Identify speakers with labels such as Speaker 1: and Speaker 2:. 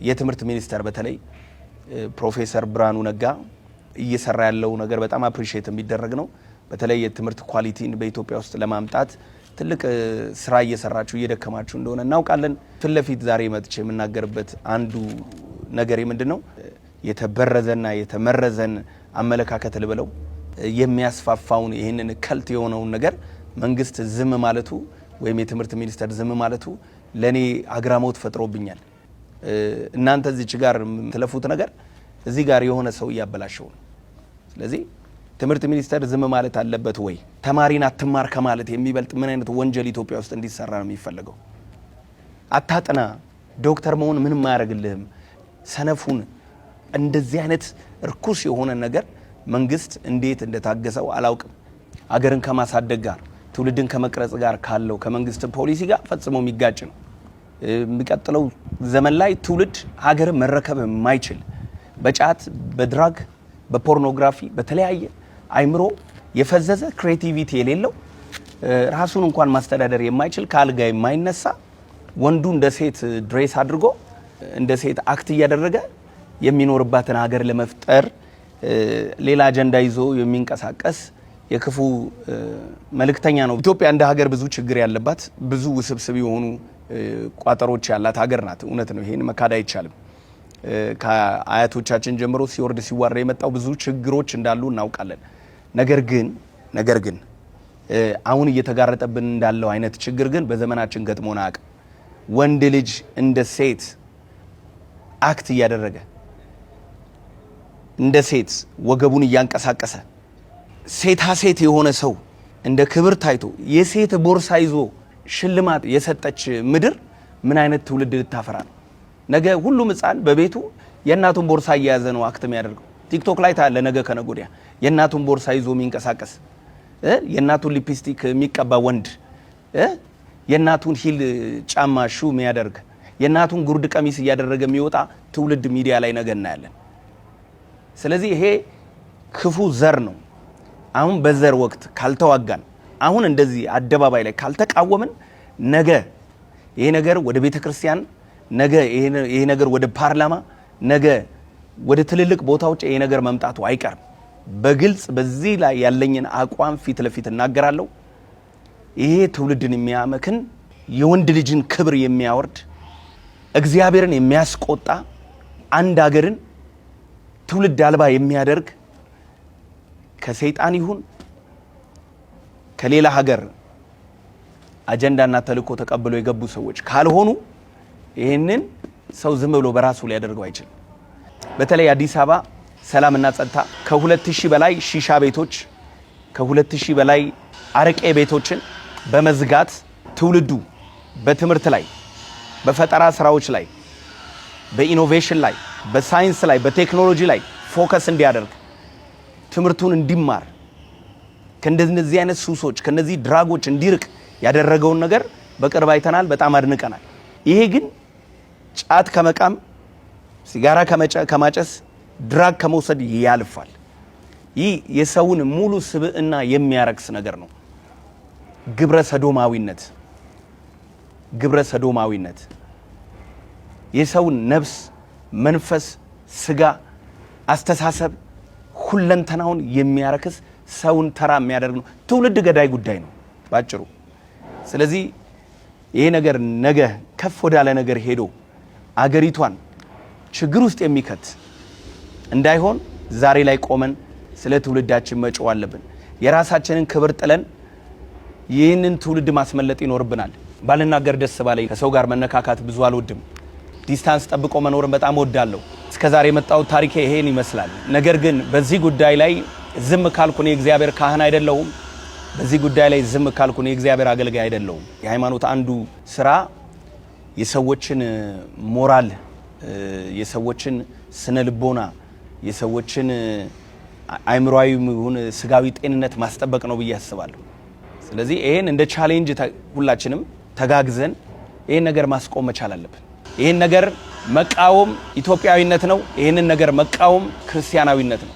Speaker 1: የትምህርት ሚኒስቴር በተለይ ፕሮፌሰር ብርሃኑ ነጋ እየሰራ ያለው ነገር በጣም appreciate የሚደረግ ነው። በተለይ የትምህርት quality ን በኢትዮጵያ ውስጥ ለማምጣት ትልቅ ስራ እየሰራችሁ እየደከማችሁ እንደሆነ እናውቃለን። ፊት ለፊት ዛሬ መጥቼ የምናገርበት አንዱ ነገር ምንድን ነው? የተበረዘና የተመረዘን አመለካከት ልበለው የሚያስፋፋውን ይህንን cult የሆነውን ነገር መንግስት ዝም ማለቱ ወይም የትምህርት ሚኒስቴር ዝም ማለቱ ለእኔ አግራሞት ፈጥሮብኛል። እናንተ እዚች ጋር የምትለፉት ነገር እዚህ ጋር የሆነ ሰው እያበላሸው ነው። ስለዚህ ትምህርት ሚኒስቴር ዝም ማለት አለበት ወይ? ተማሪን አትማር ከማለት የሚበልጥ ምን አይነት ወንጀል ኢትዮጵያ ውስጥ እንዲሰራ ነው የሚፈለገው? አታጥና፣ ዶክተር መሆን ምንም አያደርግልህም፣ ሰነፉን እንደዚህ አይነት እርኩስ የሆነ ነገር መንግስት እንዴት እንደታገሰው አላውቅም። አገርን ከማሳደግ ጋር፣ ትውልድን ከመቅረጽ ጋር ካለው ከመንግስት ፖሊሲ ጋር ፈጽሞ የሚጋጭ ነው። የሚቀጥለው ዘመን ላይ ትውልድ ሀገርን መረከብ የማይችል፣ በጫት፣ በ drug፣ በ pornography፣ በተለያየ አይምሮ የፈዘዘ፣ creativity የሌለው፣ ራሱን እንኳን ማስተዳደር የማይችል፣ ከአልጋ የማይነሳ፣ ወንዱ እንደ ሴት dress አድርጎ እንደ ሴት act እያደረገ የሚኖርባትን ሀገር ለመፍጠር ሌላ አጀንዳ ይዞ የሚንቀሳቀስ የክፉ መልእክተኛ ነው። ኢትዮጵያ እንደ ሀገር ብዙ ችግር ያለባት፣ ብዙ ውስብስብ የሆኑ ቋጠሮች ያላት ሀገር ናት። እውነት ነው። ይሄን መካድ አይቻልም። ከአያቶቻችን ጀምሮ ሲወርድ ሲዋረድ የመጣው ብዙ ችግሮች እንዳሉ እናውቃለን። ነገር ግን አሁን እየተጋረጠብን እንዳለው አይነት ችግር ግን በዘመናችን ገጥሞን አያውቅም። ወንድ ልጅ እንደ ሴት act እያደረገ፣ እንደ ሴት ወገቡን እያንቀሳቀሰ፣ ሴታ ሴት የሆነ ሰው እንደ ክብር ታይቶ የሴት ቦርሳ ይዞ ሽልማት የሰጠች ምድር ምን አይነት ትውልድ ልታፈራ ነው? ነገ ሁሉም ሕፃን በቤቱ የእናቱን ቦርሳ እየያዘ ነው act የሚያደርገው። ቲክቶክ ላይ ታያለህ። ነገ ከነገ ወዲያ የእናቱን ቦርሳ ይዞ የሚንቀሳቀስ፣ የእናቱን ሊፕስቲክ የሚቀባ ወንድ፣ የእናቱን heel ጫማ shoe የሚያደርግ፣ የእናቱን ጉርድ ቀሚስ እያደረገ የሚወጣ ትውልድ ሚዲያ ላይ ነገ እናያለን። ስለዚህ ይሄ ክፉ ዘር ነው። አሁን በዘር ወቅት ካልተዋጋን፣ አሁን እንደዚህ አደባባይ ላይ ካልተቃወምን ነገ ይሄ ነገር ወደ ቤተ ክርስቲያን፣ ነገ ይሄ ነገር ወደ ፓርላማ፣ ነገ ወደ ትልልቅ ቦታዎች ይሄ ነገር መምጣቱ አይቀርም። በግልጽ በዚህ ላይ ያለኝን አቋም ፊት ለፊት እናገራለሁ። ይሄ ትውልድን የሚያመክን፣ የወንድ ልጅን ክብር የሚያወርድ፣ እግዚአብሔርን የሚያስቆጣ፣ አንድ ሀገርን ትውልድ አልባ የሚያደርግ ከሰይጣን ይሁን ከሌላ ሀገር አጀንዳና ተልእኮ ተቀብለው የገቡ ሰዎች ካልሆኑ ይህንን ሰው ዝም ብሎ በራሱ ሊያደርገው አይችልም። በተለይ አዲስ አበባ ሰላምና ጸጥታ ከ2000 በላይ ሺሻ ቤቶች፣ ከ2000 በላይ አረቄ ቤቶችን በመዝጋት ትውልዱ በትምህርት ላይ፣ በፈጠራ ስራዎች ላይ፣ በ innovation ላይ፣ በሳይንስ ላይ፣ በቴክኖሎጂ ላይ focus እንዲያደርግ፣ ትምህርቱን እንዲማር፣ ከእንደዚህ አይነት ሱሶች፣ ከነዚህ drug ኦች እንዲርቅ ያደረገውን ነገር በቅርብ አይተናል። በጣም አድንቀናል። ይሄ ግን ጫት ከመቃም፣ ሲጋራ ከማጨስ፣ drug ከመውሰድ ያልፋል። ይህ የሰውን ሙሉ ስብዕና የሚያረክስ ነገር ነው። ግብረ ሰዶማዊነት፣ ግብረ ሰዶማዊነት የሰውን ነፍስ፣ መንፈስ፣ ስጋ፣ አስተሳሰብ ሁለንተናውን የሚያረክስ፣ ሰውን ተራ የሚያደርግ ነው። ትውልድ ገዳይ ጉዳይ ነው ባጭሩ። ስለዚህ ይሄ ነገር ነገ ከፍ ወዳለ ነገር ሄዶ አገሪቷን ችግር ውስጥ የሚከት እንዳይሆን ዛሬ ላይ ቆመን ስለ ትውልዳችን መጮህ አለብን። የራሳችንን ክብር ጥለን ይህንን ትውልድ ማስመለጥ ይኖርብናል። ባልናገር ደስ ባለኝ። ከሰው ጋር መነካካት ብዙ አልወድም። Distance ጠብቆ መኖርን በጣም እወዳለሁ። እስከ ዛሬ የመጣሁት ታሪኬ ይሄን ይመስላል። ነገር ግን በዚህ ጉዳይ ላይ ዝም ካልኩ እኔ የእግዚአብሔር ካህን አይደለሁም። በዚህ ጉዳይ ላይ ዝም ካልኩ እኔ የእግዚአብሔር አገልጋይ አይደለሁም። የሃይማኖት አንዱ ስራ የሰዎችን ሞራል፣ የሰዎችን ስነ ልቦና፣ የሰዎችን አይምሯዊ ይሁን ስጋዊ ጤንነት ማስጠበቅ ነው ብዬ አስባለሁ። ስለዚህ ይሄን እንደ challenge ሁላችንም ተጋግዘን ይሄን ነገር ማስቆም መቻል አለብን። ይሄን ነገር መቃወም ኢትዮጵያዊነት ነው። ይሄንን ነገር መቃወም ክርስቲያናዊነት ነው።